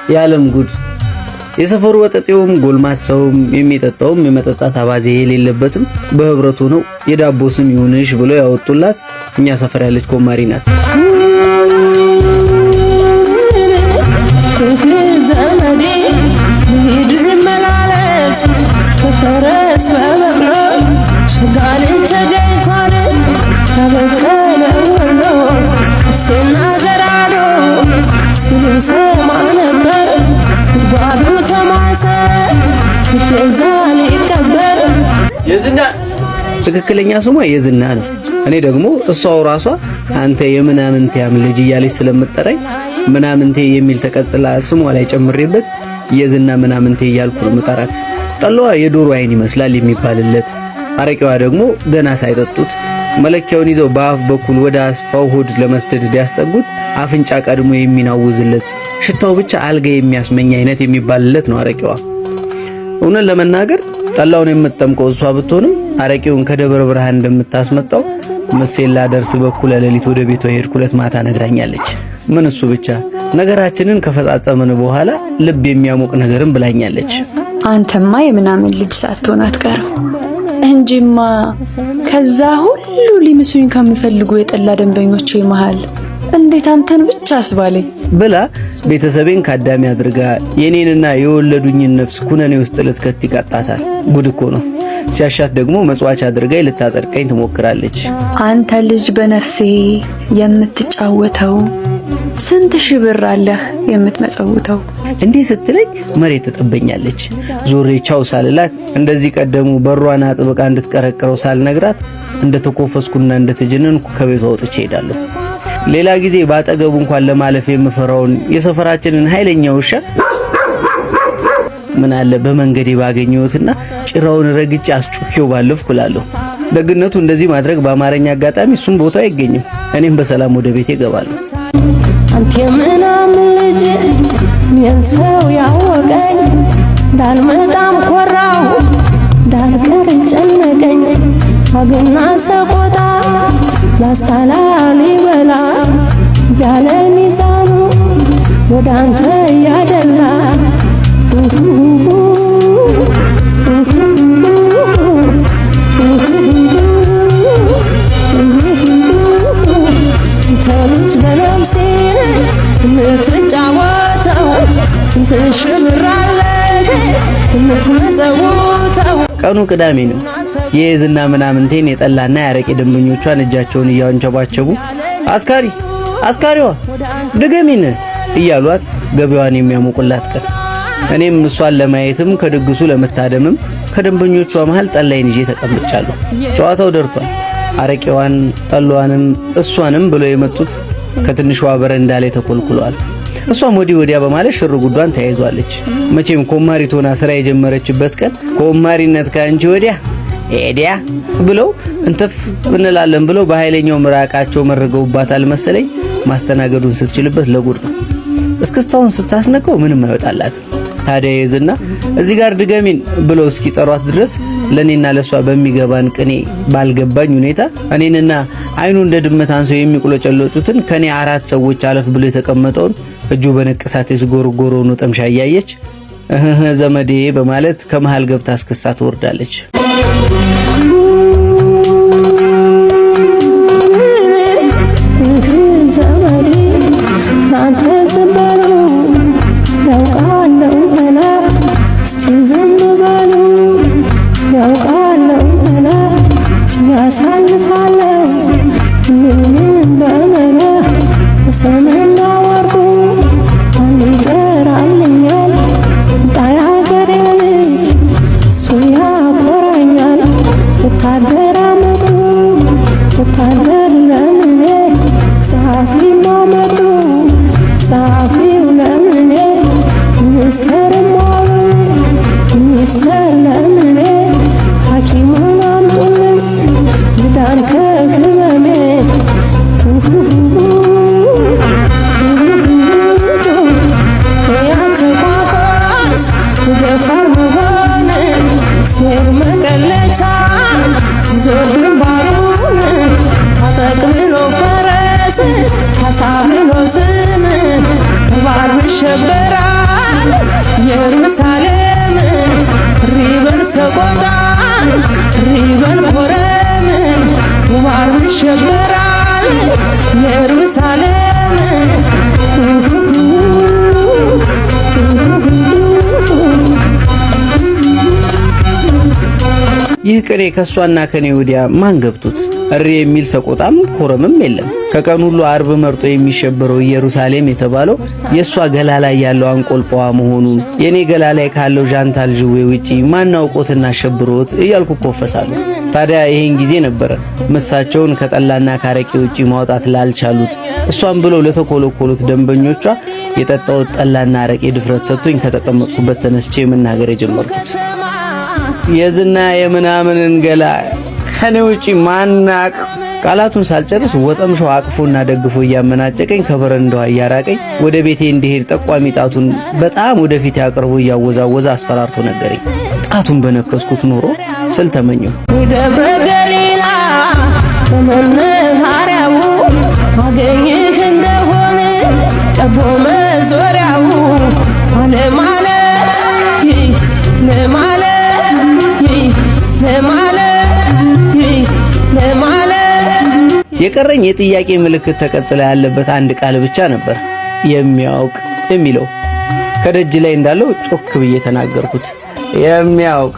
የዓለም ጉድ! የሰፈሩ ወጠጤውም ጎልማሳውም የሚጠጣውም የመጠጣት አባዜ የሌለበትም በህብረቱ ነው የዳቦ ስም ይሁንሽ ብለው ያወጡላት እኛ ሰፈር ያለች ኮማሪ ናት። ዘመዴ ልሂድ መላለስ በፈረስ በበቅሎ ሸጋ ልጅ ተገኝቷል ከበቀለ ወሎ እሴና ገራዶ ሲሉ ሰማ ነበር ጉድጓዱ ተማሰ ቤዛ ሊቀበር። የዝና ትክክለኛ ስሟ የዝና ነው። እኔ ደግሞ እሷው ራሷ አንተ የምናምንቴያም ልጅ እያለች ስለምጠራኝ ምናምንቴ የሚል ተቀጽላ ስሟ ላይ ጨምሬበት የዝና ምናምንቴ እያልኩ ነው የምጠራት። ጠላዋ የዶሮ አይን ይመስላል የሚባልለት፣ አረቂዋ ደግሞ ገና ሳይጠጡት መለኪያውን ይዘው በአፍ በኩል ወደ አስፋው ሆድ ለመስደድ ቢያስጠጉት አፍንጫ ቀድሞ የሚናውዝለት፣ ሽታው ብቻ አልጋ የሚያስመኝ አይነት የሚባልለት ነው አረቂዋ። እውነት ለመናገር ጠላውን የምትጠምቀው እሷ ብትሆንም አረቂውን ከደብረ ብርሃን እንደምታስመጣው መሴላ ላደርስ በኩለ ሌሊት ወደ ቤቷ የሄድኩለት ማታ ነግራኛለች። ምን እሱ ብቻ፣ ነገራችንን ከፈጻጸምን በኋላ ልብ የሚያሞቅ ነገርም ብላኛለች። አንተማ የምናምን ልጅ ሳትሆን አትቀርም እንጂማ ከዛ ሁሉ ሊምሱኝ ከሚፈልጉ የጠላ ደንበኞቼ መሃል እንዴት አንተን ብቻ አስባለኝ ብላ ቤተሰቤን ካዳሚ አድርጋ የኔንና የወለዱኝን ነፍስ ኩነኔ ውስጥ ልትከት ይቃጣታል። ጉድ እኮ ነው። ሲያሻት ደግሞ መጽዋች አድርጋ ልታጸድቀኝ ትሞክራለች። አንተ ልጅ በነፍሴ የምትጫወተው ስንት ሺህ ብር አለህ የምትመጸውተው? እንዲህ ስትለኝ መሬት ትጠበኛለች። ዞሬ ቻው ሳልላት፣ እንደዚህ ቀደሙ በሯን አጥብቃ እንድትቀረቅረው ሳልነግራት እንደተኮፈስኩና እንደተጀነንኩ ከቤቷ ወጥቼ እሄዳለሁ። ሌላ ጊዜ ባጠገቡ እንኳን ለማለፍ የምፈራውን የሰፈራችንን ኃይለኛ ውሻ ምን አለ በመንገዴ ባገኘሁትና ጭራውን ረግጬ አስጩኬው ባለፍኩ እላለሁ። ደግነቱ እንደዚህ ማድረግ በአማርኛ አጋጣሚ እሱም ቦታ አይገኝም። እኔም በሰላም ወደ ቤቴ እገባለሁ። አንተ ምናምን ልጅ እኔን ሰው ያወቀኝ እንዳልመጣም ኮራው እንዳልቀር ጨነቀኝ አገና ሰቆጣ ላስታ ላሊበላ ያለ ሚዛኑ ወደ አንተ ያደላ። ተልጅ በነፍሴ የምትጫወተው ስንት ሺህ ብር አለህ የምትመጸውተው? ቀኑ ቅዳሜ ነው። የዝና ምናምንቴን የጠላና ያረቄ ደንበኞቿን እጃቸውን እያንቸባቸቡ አስካሪ አስካሪዋ ድገሚን እያሏት ገበያዋን የሚያሞቁላት ቀን። እኔም እሷን ለማየትም ከድግሱ ለመታደምም ከደንበኞቿ መሃል ጠላይን ይዤ ተቀምጫለሁ። ጨዋታው ደርቷል። አረቄዋን ጠላዋንም እሷንም ብለው የመጡት ከትንሿ በረንዳ ላይ ተኮልኩለዋል። እሷም ወዲህ ወዲያ በማለት ሽር ጉዷን ተያይዟለች። መቼም ኮማሪት ሆና ስራ የጀመረችበት ቀን ኮማሪነት ከአንቺ ወዲያ ኤዲያ ብለው እንትፍ እንላለን ብለው በኃይለኛው ምራቃቸው መርገውባታል መሰለኝ። ማስተናገዱን ስትችልበት ለጉድ ነው። እስክስታውን ስታስነቀው ምንም አይወጣላትም። ታዲያ የዝና እዚህ ጋር ድገሚን ብለው እስኪጠሯት ድረስ ለኔና ለሷ በሚገባን ቅኔ ባልገባኝ ሁኔታ እኔንና አይኑ እንደ ድመት አንሰው የሚቁለጨለጩትን ከኔ አራት ሰዎች አለፍ ብሎ የተቀመጠውን እጁ በንቅሳት የስጎረጎረውን ጠምሻ እያየች እህ ዘመዴ በማለት ከመሃል ገብታ እስክሳ ትወርዳለች። ዘመዴ እናንተ ዝም በሉ ያውቃለው መላ እስቲ ዝም በሉ ያውቃለው መላ ያሳልፋለው ምንም በመላ በሰምና ወርቁ ማን ይጠራልኛል? ጣያ ሀገሬ ልጅ እሱ ያኮራኛል። ወታደር አመጡ ወታደር ለምኔ ጸሐፊ ማመጡ። ኢየሩሳሌም ሪበል ሰቆጣ ሪበል ኮረም ውባር ይሸበራል ኢየሩሳሌም። ይህ ቅኔ ከሷና ከኔ ወዲያ ማን ገብቶት? እሪ የሚል ሰቆጣም ኮረምም የለም። ከቀን ሁሉ አርብ መርጦ የሚሸበረው ኢየሩሳሌም የተባለው የሷ ገላ ላይ ያለው አንቆልጳዋ መሆኑን የኔ ገላ ላይ ካለው ዣንታል ዥዌ ውጪ ማን አውቆትና ሸብሮት እያልኩ ኮፈሳለሁ። ታዲያ ይሄን ጊዜ ነበረ ምሳቸውን ከጠላና ካረቄ ውጪ ማውጣት ላልቻሉት፣ እሷን ብለው ለተኮለኮሉት ደንበኞቿ የጠጣሁት ጠላና አረቄ ድፍረት ሰጥቶኝ ከተቀመጥኩበት ተነስቼ መናገር የጀመርኩት። የዝና የምናምንን ገላ ከኔ ውጪ ማናቅ። ቃላቱን ሳልጨርስ ወጠምሻው አቅፎና ደግፎ እያመናጨቀኝ ከበረንዳዋ እያራቀኝ ወደ ቤቴ እንዲሄድ ጠቋሚ ጣቱን በጣም ወደፊት ያቀርቦ እያወዛወዘ አስፈራርቶ ነገረኝ። ጣቱን በነከስኩት ኖሮ ስል ተመኘሁ። ደብረ ገሊላ በመናኸሪያው አገኝህ እንደሆነ ጠቦ መዞሪያው አለማለ ለማለ ለማለ ለማለ። የቀረኝ የጥያቄ ምልክት ተቀጽላ ያለበት አንድ ቃል ብቻ ነበር፣ የሚያውቅ የሚለው። ከደጅ ላይ እንዳለው ጮክ ብዬ ተናገርኩት። የሚያውቅ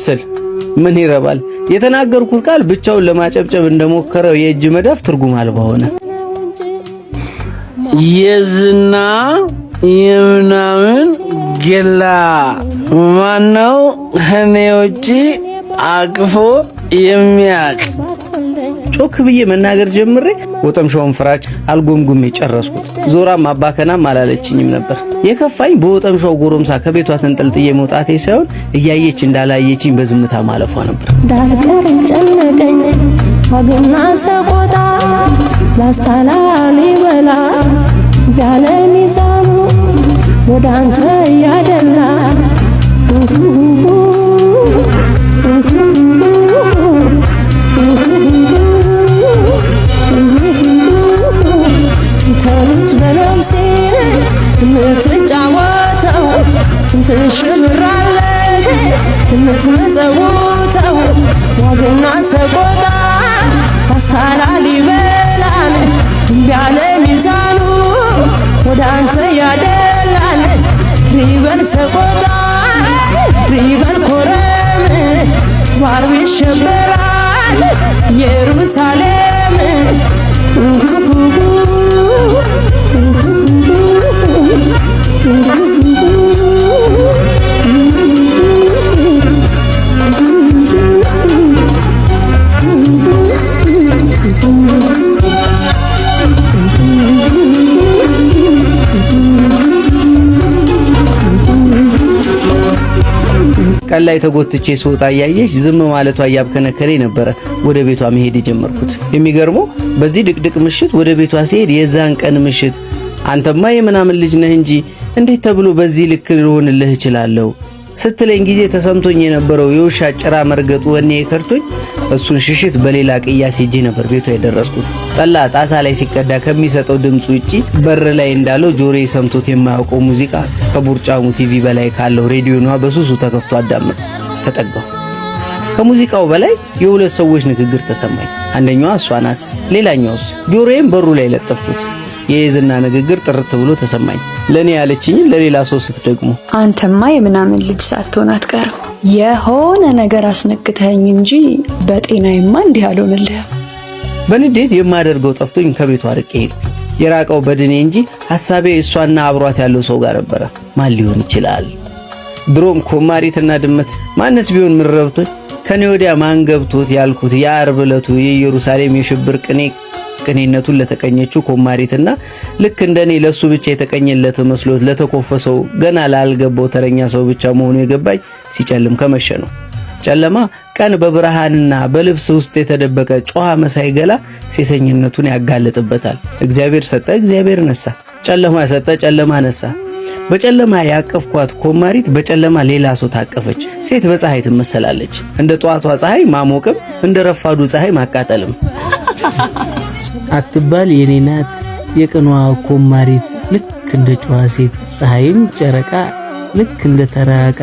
ስል ምን ይረባል? የተናገርኩት ቃል ብቻውን ለማጨብጨብ እንደሞከረው የእጅ መዳፍ ትርጉም አልባ ሆነ። የዝና የምናምን ገላ ማነው ከኔ ውጪ አቅፎ የሚያቅ? ጮክ ብዬ መናገር ጀምሬ ወጠምሻውን ፍራች አልጎምጉሜ ጨረስኩት። ዞራም አባከናም አላለችኝም ነበር። የከፋኝ በወጠምሻው ጎረምሳ ከቤቷ ተንጠልጥዬ መውጣቴ ሳይሆን እያየች እንዳላየችኝ በዝምታ ማለፏ ነበር። ዳልቀር ጨነቀኝ ዋግና ሰቆጣ ላስታ ላሊበላ ያለ ሚዛኑ ወደ አንተ ያደላ። ተልጅ በነፍሴ የምትጫወተው ስንት ሽብራለህ የምትመጸውተው ዋግና ሰቆጣ ላስታ ላሊበላን እምቢ አለ ሚዛኑ ወደ አንተ ያደላል። ሪበል ሰቆጣ ሪበል ኮረም ባርብ ይሸበራል ኢየሩሳሌም። ቀን ላይ ተጎትቼ ስወጣ እያየች ዝም ማለቷ እያብከነከኔ ነበረ ወደ ቤቷ መሄድ የጀመርኩት። የሚገርመው በዚህ ድቅድቅ ምሽት ወደ ቤቷ ሲሄድ የዛን ቀን ምሽት አንተማ የምናምን ልጅ ነህ እንጂ እንዴት ተብሎ በዚህ ልክ ልሆንልህ እችላለሁ ስትለኝ ጊዜ ተሰምቶኝ የነበረው የውሻ ጭራ መርገጡ ወኔ ከርቶኝ እሱን ሽሽት በሌላ ቅያስ ሄጄ ነበር ቤቷ የደረስኩት። ጠላ ጣሳ ላይ ሲቀዳ ከሚሰጠው ድምፅ ውጪ በር ላይ እንዳለው ጆሮዬ ሰምቶት የማያውቀው ሙዚቃ ከቡርጫሙ ቲቪ በላይ ካለው ሬዲዮኗ በሱሱ ተከፍቶ አዳመጥ ተጠጋሁ። ከሙዚቃው በላይ የሁለት ሰዎች ንግግር ተሰማኝ። አንደኛዋ እሷ ናት፣ ሌላኛውስ? ጆሮዬም በሩ ላይ ለጠፍኩት። የየዝና ንግግር ጥርት ብሎ ተሰማኝ። ለኔ ያለችኝን ለሌላ ሰው ስትደግሞ አንተማ የምናምን ልጅ ሳትሆን አትቀርም። የሆነ ነገር አስነክተኸኝ እንጂ በጤናዬማ እንዲህ አልሆንልህም። በንዴት የማደርገው ጠፍቶኝ ከቤቷ ርቄ ሄድኩ። የራቀው በድኔ እንጂ ሐሳቤ እሷና አብሯት ያለው ሰው ጋር ነበረ። ማን ሊሆን ይችላል? ድሮም ኮማሪትና ድመት ማነስ ቢሆን ምን ረብቶኝ ከኔ ወዲያ ማን ገብቶት ያልኩት የዓርብ ዕለቱ የኢየሩሳሌም የሽብር ቅኔ ቅኔነቱን ለተቀኘችው ኮማሪትና ልክ እንደኔ ለሱ ብቻ የተቀኘለት መስሎት ለተኮፈሰው ገና ላልገባው ተረኛ ሰው ብቻ መሆኑ የገባኝ ሲጨልም ከመሸ ነው። ጨለማ ቀን በብርሃንና በልብስ ውስጥ የተደበቀ ጨዋ መሳይ ገላ ሴሰኝነቱን ያጋልጥበታል። እግዚአብሔር ሰጠ፣ እግዚአብሔር ነሳ። ጨለማ ሰጠ፣ ጨለማ ነሳ። በጨለማ ያቀፍኳት ኮማሪት በጨለማ ሌላ ሰው ታቀፈች። ሴት በፀሐይ ትመሰላለች። እንደ ጠዋቷ ፀሐይ ማሞቅም እንደ ረፋዱ ፀሐይ ማቃጠልም አትባል የኔ ናት የቅኗ ኮማሪት ልክ እንደ ጨዋ ሴት ፀሐይም ጨረቃ ልክ እንደ ተራ ዕቃ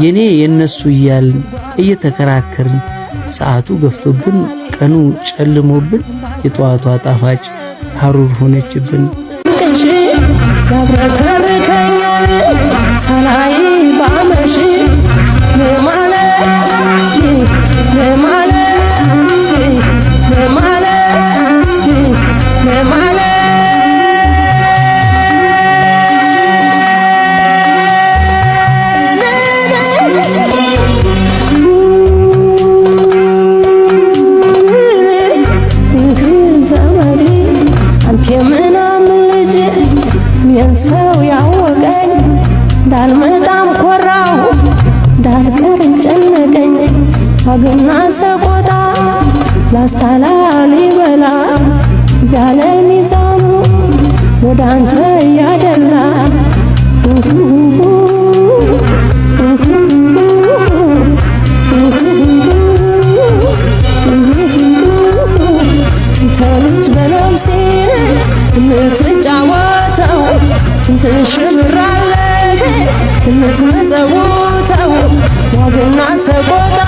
የኔ የነሱ እያልን እየተከራከርን ሰዓቱ ገፍቶብን ቀኑ ጨልሞብን የጠዋቷ ጣፋጭ ሐሩር ሆነችብን። ያብረከርከኛል ሳላይ ባመሽ ለማለት ዘመዴ አንተ የምናምን ልጅ ሰው ያወቀኝ እንዳልመጣም ኮራሁ እንዳልቀር ጨነቀኝ። ዋግና ሰቆጣ ላስታ ላሊበላ ያለ ሚዛኑ ወደ አንተ ያደላ። ተልጅ በነፍሴ የምትጫወተው ስንት ሺህ ብር አለህ የምትመጸውተው ዋግና ሰቆጣ።